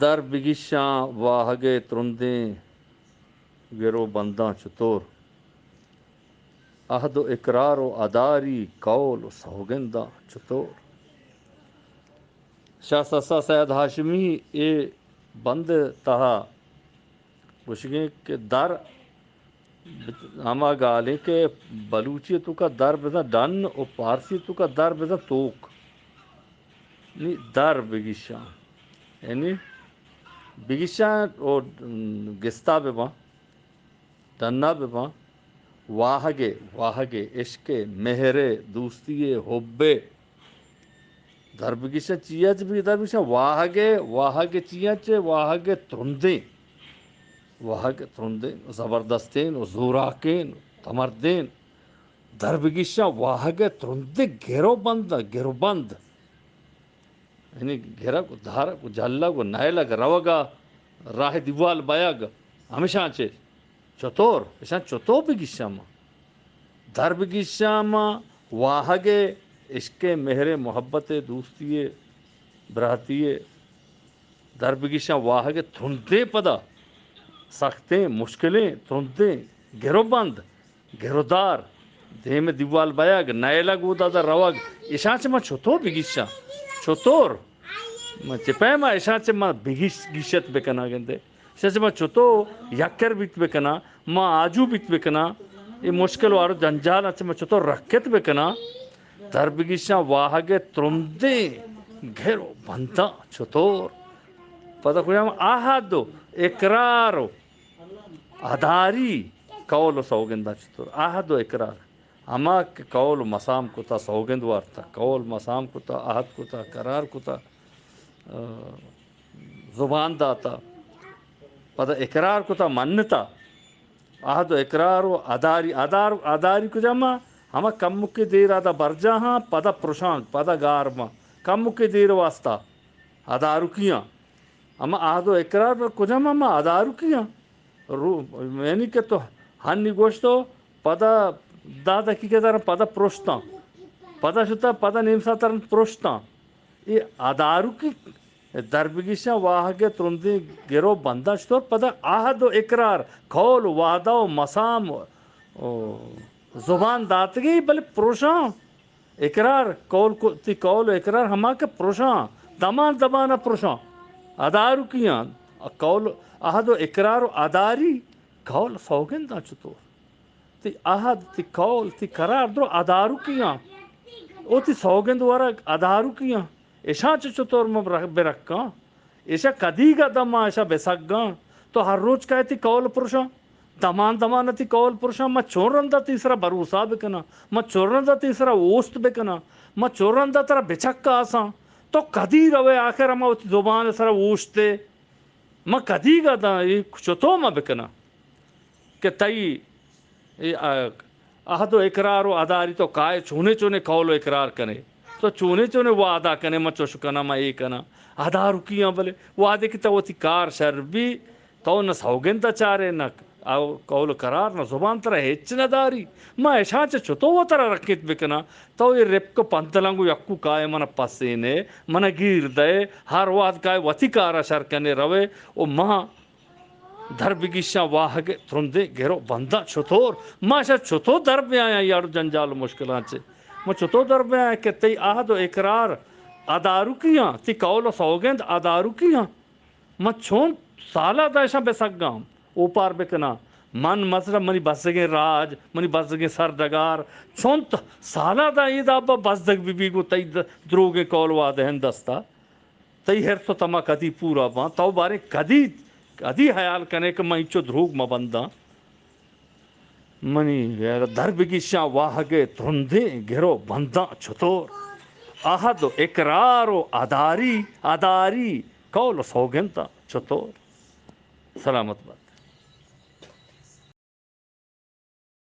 در بگیشاں واہگ ءِ ترندیں گر و بنداں چتور؟ عہد و اقرار و اداری، قول و سوگنداں چتور؟ شاہ سسا سید ہاشمی اے بند ءِ تہا گوشگیں کہ در ہما گالیں کہ بلوچی توکا در بزاں ڈن و پارسی توکا در بزاں توک۔ نی در بگیشاں، یعنی بگیشاں و گستا بباں، ڈنا بباں، واہگے، واہگے، عشقے، مہرے، دوستیے، حبے، در بگیشاں چیا چہ بگی در بگیشاں واہگے، واہگے چیا چہ واہگے ترندیں، واہگ ترندیں، زبردستیں و زوراکیں و تمردیں، در بگیشاں واہگے ترندیں گر و بند، گر و بند۔ یعنی گرگ و دارگ و جلگ و نیلگ، روگ ءَ راہ دیوال بیگ، ہمیشاں چہ چتور، اشاں چتو بگیشاں ما؟ در بگیشاں ما واہگ ءِ، عشق ءِ، مہر ءِ، محبت ءِ، دوستی ءِ، براتی ءِ، در بگیشاں واہگ ءِ ترندیں پدا، سختیں، مشکلیں، ترندیں گر و بند، گرودار، دیم ءَ دیوال بیگ، نیلگ اودا داں روگ، اشاں چہ من چتو بگیشاں؟ چتور؟ من چہ پیم ءَ اشاں چہ من بگیش-، گیشت بکناں گندے؟ اشاں چہ من چتو یکر بیت بکناں؟ من آجو بیت بکناں؟ اے مشکل وارو جنجالاں چہ من چتو رکت بکناں؟ در بگیشاں واہگ ءِ ترندیں گر و بنداں چتور؟ پدا کجام عہد و اقرار و اداری، قول و سوگنداں چتور؟ عہد و اقرار، ہما کہ قول و مسام کتا، سوگند وارتا، قول مسام کتا، عہد کتا، قرار کتا، آ، زبان داتا، پدا اقرار کتا، منتا، عہد و اقرار و اداری، ادار، اداری کجاما؟ ہما کمکے دیرا داں برجاہاں، پدا پرشان، پدا گار باں، کمکے دیر واسطہ ادارکیاں۔ اما عہد و اقرار کجام؟ اما ادارکیاں۔ رو-، یعنی کہ تو ہنی گوشتو، پدا دہ دقیقہ تر پدا پرشتاں، پدا شتا، پدا نیم ساعت تر پرشتاں۔ اے ادارکی در بگیشاں واہگ ءِ ترندیں گر و بنداں چتور؟ پدا عہد و اقرار، قول و وعدہ و مسام و زبان داتگی، بلے پرشاں۔ اقرار، قول کو-، تئی قول و اقرار ہما کہ پرشاں، دمان دمان ءَ پرشاں، ادارکیاں۔ قول، عہد و اقرار و اداری، قول سوگنداں چتور؟ تئی عہد، تئی قول، تئی قرار درو ادارکیاں۔ او تئی سوگند ورگ ادارکیاں۔ اشاں چہ چتور من بر-، برکاں؟ ایشا کدیگ ءَ داں ما ایشا بہ سگاں؟ تو ہر روچ کائے تئی قول پرشاں، دمان دمان ءَ تئی قول پرشاں۔ ما چون رندا تئی سرا بھروسہ بکناں؟ ما چون رندا تئی سرا اوست بکناں؟ ما چون رندا ترا بچکاساں؟ تو کدی روے آخر ہما وتی زبان ءِ سرا اوشتے؟ ما کدیگ ءَ داں اے چتو ما بکناں کہ تئی اے، آ، عہد و اقرار و اداری تو کائے، چونے چونے قول و اقرار کنے، تو چونے چونے وعدہ کنے، من چوش کناں، من اے کناں، ادارکیاں؟ بلے وہدے کہ تو وتی کار شر بی، تو نہ سوگند ءَ چارے، نہ قول و قرار، نہ زبان، ترا ہچ نہ داری۔ من اشاں چہ چتو و ترا رکیت بکناں؟ تو اے رپک و پنتلاں گوں یکو کائے، من پسینے، من گیر دئے، ہر وہد کائے وتی کارا شر کنے روے، و من در بگیشاں واہگ ءِ ترندیں گر و بنداں چتور؟ ما اشاں چتو در بیایاں اے اڑ جنجال و مشکلاں چہ؟ ما چتو در بیایاں کہ تئی عہد و اقرار ادارکیاں، تئی قول و سوگند ادارکیاں؟ ما چون سالا داں اشاں بہ سگاں، اوپار بکناں؟ من مثلاً منی بزگیں راج، منی بزگیں سرڈگار، چنت سالا داں اے دابا بزگ بہ بی گوں تئی د-، دروگیں قول وعدہانی دستا؟ تئی حرص و طمع کدی پورا باں؟ تو باریں کدی، کدی حیال کنے کہ من انچو دروگ مہ بنداں؟ منی در بگیشاں واہگ ءِ ترندیں گر و بنداں چتور؟ عہد و اقرار و اداری، اداری، قول و سوگنداں چتور؟ سلامت بات۔